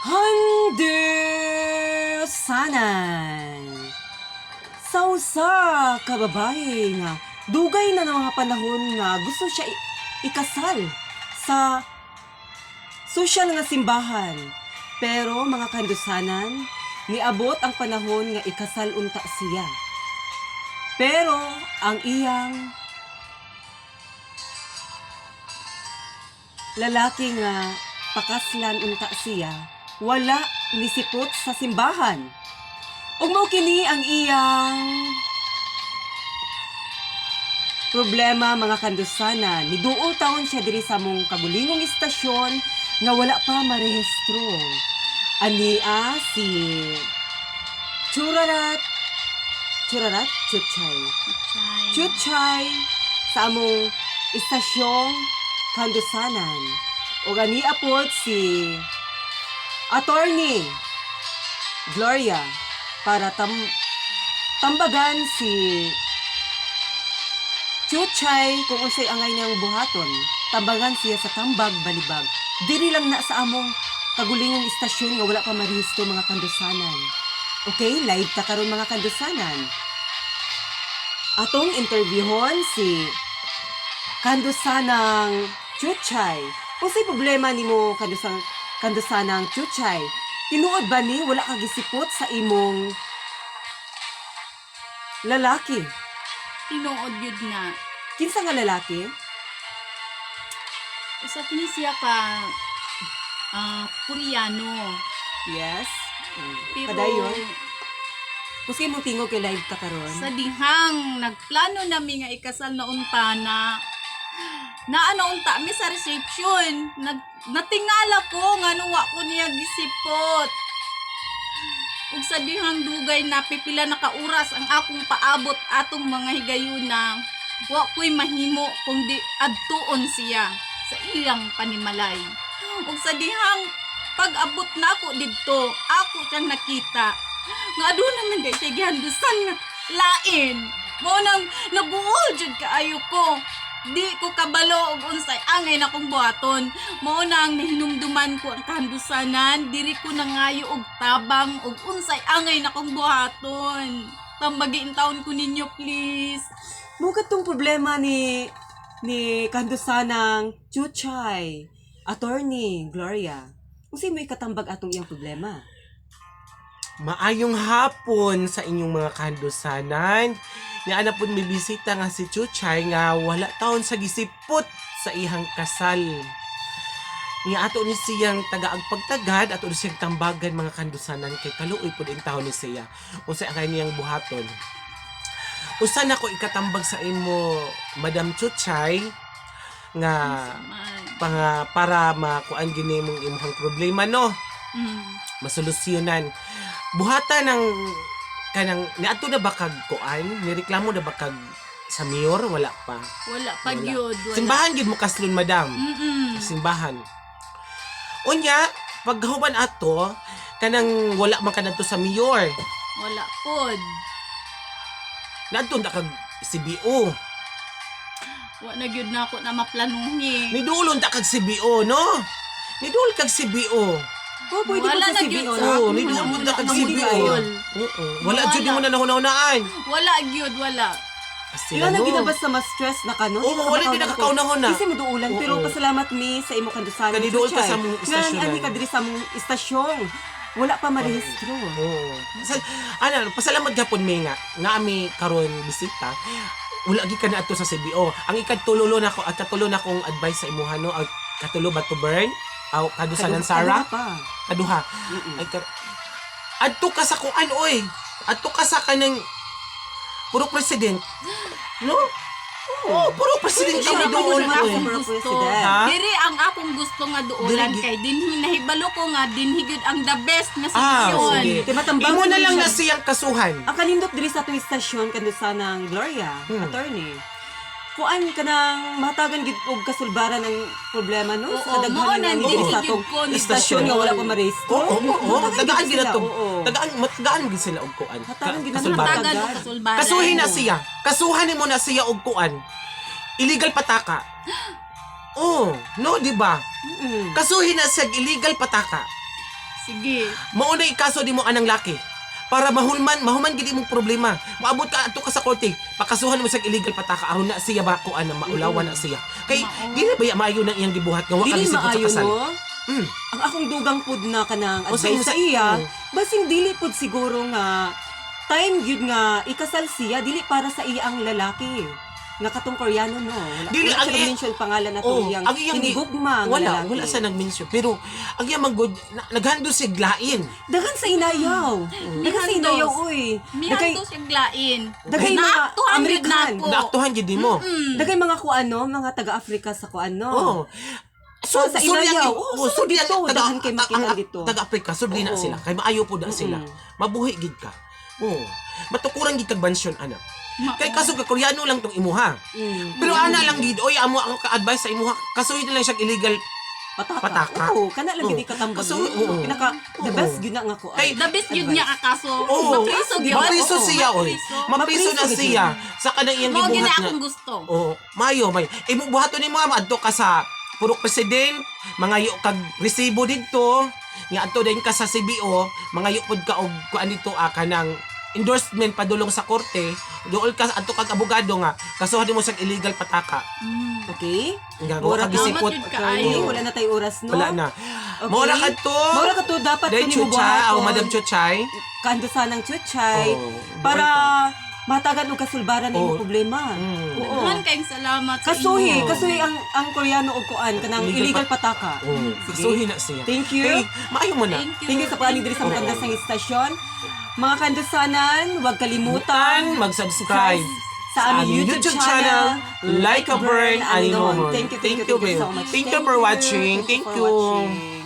Handusanan. Sa usa ka babae nga dugay na ng mga panahon nga gusto siya ikasal sa sosyal nga simbahan. Pero mga kandusanan, niabot ang panahon nga ikasal unta siya. Pero ang iyang lalaki nga pakaslan unta siya, wala nisipot sa simbahan. Ug mao kini ang iyang problema, mga kandusanan. Niduol taon siya diri sa among kagulingong istasyon nga wala pa marehistro. Ania si Churarat Churarat Chuchay. Chuchay sa among istasyong Kandusanan. O ania pod si Attorney Gloria para tambagan si Chuchay kung unsay angay niyang buhaton. Tambagan siya sa Tambag Balibag. Diri lang na sa among kagulingong istasyon nga wala pa marehistro, mga kandusanan. Okay, live ta karon, mga kandusanan. Atong interviewon si Kandusanang Chuchay. Unsay problema nimo, Kandusanang Chuchay? Tinuod ba ni wala ka gisipot sa imong lalaki? Tinuod yun na. Kinsa nga lalaki? Usa kini siya ka Koreano. Yes. Pero Padayon. Kusay mong tingog kay live ta karon. Sa dihang nagplano nami nga ikasal na unta na naano unta mi sa reception. Natingala ko nga wa ko niya gisipot. Ug sa dihang dugay na pipila na ka oras ang akong paabot atong mga higayuna, wa ko'y mahimo kundi adtuon siya sa iyang panimalay. Ug sa dihang pag-abot nako didto, ako siyang nakita nga aduna man day siya gihandusan nga lain. Mao nang naguol jud kaayo ko. Di ko kabalo og unsay angay na kong buhaton. Mao nang nahinumduman ko ang kahandusanan, diri ko nangayo og tabang og unsay angay na kong buhaton. Tambagi taon ko ninyo, please. Mo katong problema ni Kandusanang Chuchay, Attorney Gloria. Unsay mo ikatambag atong iyang problema? Maayong hapon sa inyong mga kandusanan. Nga ana pud may bisita nga si Chuchay nga wala taon sa gisipot sa ihang kasal. Nga ato ni siyang tagaag pagtagad, ato ni siyang tambagan, mga kandusanan, kay kaluoy pud in taon ni siya. Unsay ang kaniyang buhaton. Usa na ko ikatambag sa imo, Madam Chuchay, nga Man. para makuan gini mong imong problema, no, masolusyonan. Buhata ng kanang niadto na ba kag kuan, nireklamo na ba kag sa mayor? Wala pa? Wala pa Wala. gyud, wala. Simbahan gid mo kaslon, madam? Simbahan. Unya paghuban ato kanang wala man ka nadto sa mayor? Wala pod. Naadto na kag CBO? Wa na gyud na ako na maplanuhi. Nidulon ta kag CBO, no? Nidul kag CBO. Oh, pwede Wala po sa na gyud CBO, sa no? Oo, akong nidul mo ta kag wala CBO. gyud. Oo, wala Wala. jud mo na nahunahunaan. Wala gyud, wala. Kasi Ikaw na ano, ginabas na mas-stress na ka, no? Oo, wala din nakakaunahon na. Kasi muduulan, pero pasalamat mi sa imo kandusanan. Kaniduol ka Chuchay. sa among Nga, istasyonan. ani ka diri sa among istasyon. Wala pa marehistro. Oo. Sa, ano, pasalamat gapon mi nga nga ami karon bisita. Wala gi ka na adto sa CBO. Ang ikatulo na ko at katulo na kong advice sa imuha, no, ang katulo ba to burn? Aw kadusanan Sarah? Kaduha pa. Kaduha. Ay ka, adto ka sa kuan oy. Adto ka sa kanang puro president. No? Oh, puro president Pwede kami siya, doon. pwede siya. Oy. Akong Puro gusto. president. Ha? Diri ang akong gusto nga duolan Diri- kay dinhi nahibalo ko nga dinhi gyud ang the best nga Ah, solusyon. sige. Kay matambangan Imo na man lang siya. na siyang kasuhan. Ang kanindot diri sa atong istasyon, kandusanang Gloria, attorney. Kuan ka nang matagan gid og kasulbaran ng problema, no, Oo, sa mao kadaghanan na, ng diri sa gyud atong ko ni istasyon nga wala pa marehistro. Oo. Hatagan Tagaan gid gid sila, to. oo. Tagaan matagaan gid sila og kuan. Hatagan gid na Kasulbaran. Hatagan og kasulbaran. Kasuhin na siya. Kasuhan mo na siya og kuan. Illegal pataka. Oh, no, di ba? Kasuhin na siya og illegal pataka. Sige. Mao na ikaso nimo anang laki. Para mahulman, mahuman gid imong problema. Maabot ka adto ka sa korte, pakasuhan mo sa illegal pataka aron na siya ba kuan na maulawan na siya. Kay Mao. dili ba ya maayo nang iyang gibuhat nga wa ka Dili gisipot sa maayo kasal. no. Ang akong dugang pud na kanang O, sa imo advice sa sa- iya, oo. basing dili pud siguro nga time gyud nga ikasal siya dili para sa iya ang lalaki. Nga katong Koreano no. Wala, Dili, wala ang siya mention pangalan na Oh, tong iyang ang iyang hinigugma nga wala, lalaki. wala sa nagmension. Pero ang iyang manggod na, naghando sig lain. Daghan sa inayaw. Daghan sa Mihandos. inayaw oy. Daghay Mihantos yung lain. daghay mga Naaktuhan gyud American. nako. Naaktuhan gid nimo. Daghay mga kuano, mga taga-Africa sa kuano. Oh. So, sa sudli ang- inayaw. Oh, oh, sudli ang dito, daghan kay makita dito. Taga Africa, sudli na Oo. sila. Kay maayo po na sila. Mabuhi gid ka. Oo. Matukuran gid kag bansyon anak. Mao. Kay kaso ka Koreano lang tong imuha. Pero ana lang gid, oy amo ako ka-advise sa imuha. Kasuhin na lang siya illegal. Pataka. Pataka. Oo, kana lang Oo. gid katambag. Kaso, oo. Pinaka the Oo. best gyud na nga kuan. Kay- The best gyud niya kakaso. Oo. Mapriso gyud. Mapriso Oo. siya oy. Mapriso. Mapriso na Mapriso gid siya sa kanang iyang Mao gyud gibuhat na nga. akong gusto. Oo, mayo may. Imo buhaton nimo maadto ka sa Purok President, mangayo kag resibo didto, nga adto din ka sa CBO, mangayo pod ka og kuan dito ah, kanang endorsement padulong sa korte, duol ka adto kag abogado nga kasuhan nimo sa illegal pataka. Okay? Nga wa Mura ka gisipot. Salamat yun Okay, kaayo. wala na tayo oras no. Wala na. Okay. Mora ka to. Mora ka to dapat Dahil kini mo Chuchay, aw buhaton. Madam Chuchay. Kandusan ng Chuchay Oo, para matagan og kasulbaran Oo. imong problema. Mm. Oo. Daghan kayong salamat sa Kasuhi, inyo. kasuhi ang Koreano og kuan kanang Illegal illegal pataka. Oo, Sige. kasuhin na siya. Thank you. Hey, maayo mo na. Thank you. Thank you sa paani diri sa Oo. Magandang istasyon. Mga kandusanan, huwag kalimutan Mag-subscribe sa aming YouTube channel, Like a Burn Aninohon. Thank you, thank you, thank you so much. Thank you for watching. Thank for you. watching.